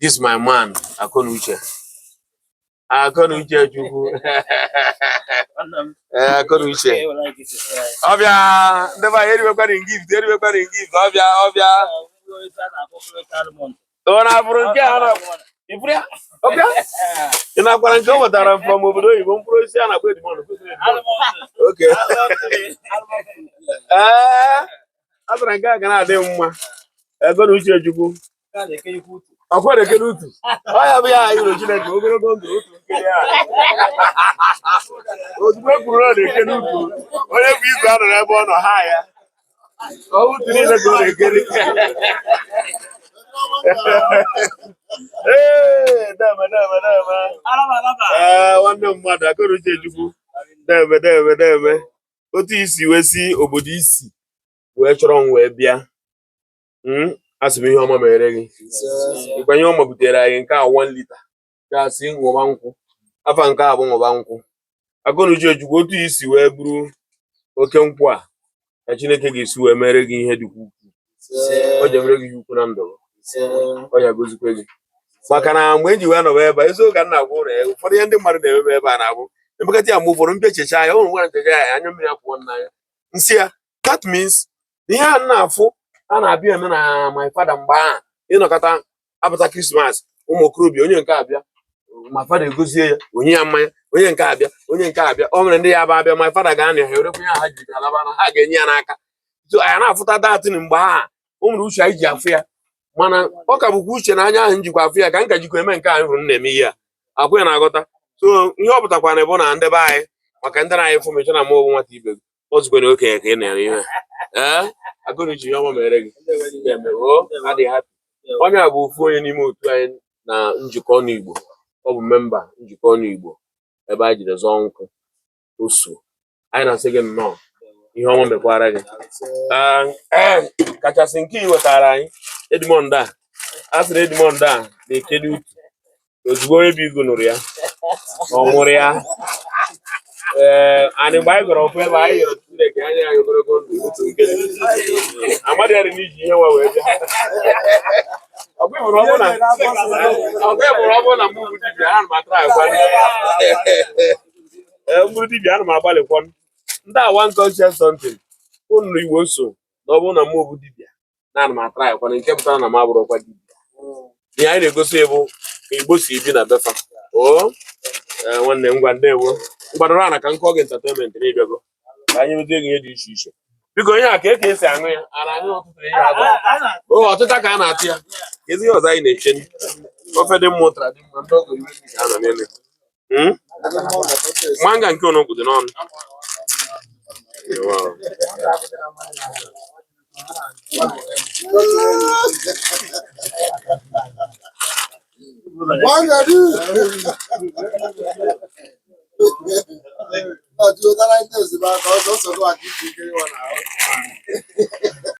This my man, Akọnuche. Akọnuche Chukwu. Ee, Akọnuche. Ọbịa, ndị be anyị eriwekwara gift, eriwekwara gift, ọbịa, ọbịa. Ọ na-abụrụ nke a na ifuru ya? Ọbịa? Ị nakwara nke o nwetara m from obodo oyibo, mkpụrụ osisi a na-akpọ Edmond. Okay. Ee, a sịrị nke a ga na-adị mma. Akọnuche Chukwu. Ọkwa na-ekele utu. Ọ ya bụ ya anyị rịọ Chineke ogologo ndụ otu nkiri a. Ozugbo e kwuru na ọ na-ekele utu, onye bụ igwe anọ n'ebe ọ nọ ha ya. Ọ utu niile ka ọ na-ekele. Ee, deme deme deme. Ee, nwanne m mmadụ Akọnuche Chukwu. Deme deme deme. Otu isi wee si obodo isi wee chọrọ m wee bịa. Asị m ihe ọma mere gị. Ịkwa ihe ọma butere anyị nke a 1 lita gasị ṅụba nkwụ. Afa nke a bụ ṅụba nkwụ. Akọnuche Chukwu, otu isi wee buru oke nkwụ a ka Chineke ga-esi wee mere gị ihe dịkwa ukwuu. Ọ ji emere gị ihe ukwu na ndụ gị. Ọ ya gozikwe gị. Maka na mgbe eji wee nọba ebe a, eziokwu ka m na-agwa ụlọ ya, ụfọdụ ihe ndị mmadụ na-ememe ebe a na-abụ emekata ya mgbe ụfọdụ mbịa checha ya, ụmụ nwere nchecha ya, anya mmiri apụọ n'anya. Nsị ya, that means na ihe a na-afụ a na-abịa eme na my father mgbe ahụ ịnọkọta apụta Christmas, ụmụ okorobịa, onye nke abịa, my father egozie ya, onye ya mmanya, onye nke abịa, onye nke abịa, o nwere ndị ya bụ abịa, my father ga-anọ ha ewerekwa ihe ha ji alaba na ha ga-enye ya n'aka. So anyị na-afụta datin mgbe ahụ, o nwere uche anyị ji afụ ya, mana ọ ka bụkwa uche na anya ahụ njikwa afụ ya ka m ka jikwa eme nke anyị hụrụ m na-eme ihe a akwụ ya na-aghọta. So ihe ọ pụtakwara bụ na ndị be anyị, maka ndị na-anyị fụ mecha na mụ bụ nwata ibe gị, ọ zikwa na okenye ka ị na-ere ihe. Ee, Akọnuche, ihe ọma mere gị. O adịghị happy. Onye a bụ ofu onye n'ime otu anyị na njikọ ọnụ Igbo. Ọ bụ member njikọ ọnụ Igbo ebe anyị jiri zọọ nkwụ osu. Anyị na-asị gị nnọọ, ihe ọma mekwara gị. Ee, kachasị nke ị wetara anyị Edmond a, a sịrị Edmond a na-ekeli utu. Ozugbo onye bụ igu nụrụ ya, ọ nwụrụ ya. Ee, anyị mgbe anyị gọrọ ọfụ ebe anyị yọrọ Chineke anya anyị ogologo ndụ otu nke amadi ya dị n'iji ihe nwa wee bịa. Ọkwa ịhụrụ ọ bụ na ọkwa ịhụrụ ọ bụ na mụ bụ dibịa, ana m atara agwa. Ee, m bụrụ dibịa, ana m agbalịkwa ndị a one conscious something unu Igbo nso na ọ bụrụ na mụ bụ dibịa na ana m atara akwa nke pụtara na m abụrụkwa dibịa. Ihe anyị na-egosi bụ ka Igbo si ebi na befa. O ee, nwanne m, ngwa, ndewo. Mgbadoro ana ka nkọ gị entertainment na-ịbịago ka anyị mezie gị ihe dị iche iche. Biko, ihe a ka eke esi aṅụ ya, a na-aṅụ ụtụtụ, ihe abalị, o ọtụta ka a na-atụ ya. Ezi ihe ọzọ anyị na-eche, ofe dị mma, ụtara dị mma, ndị ọgọ iwe ndị ka a nọ n'elu. Manga nke onugbu dị n'ọnụ. Wow.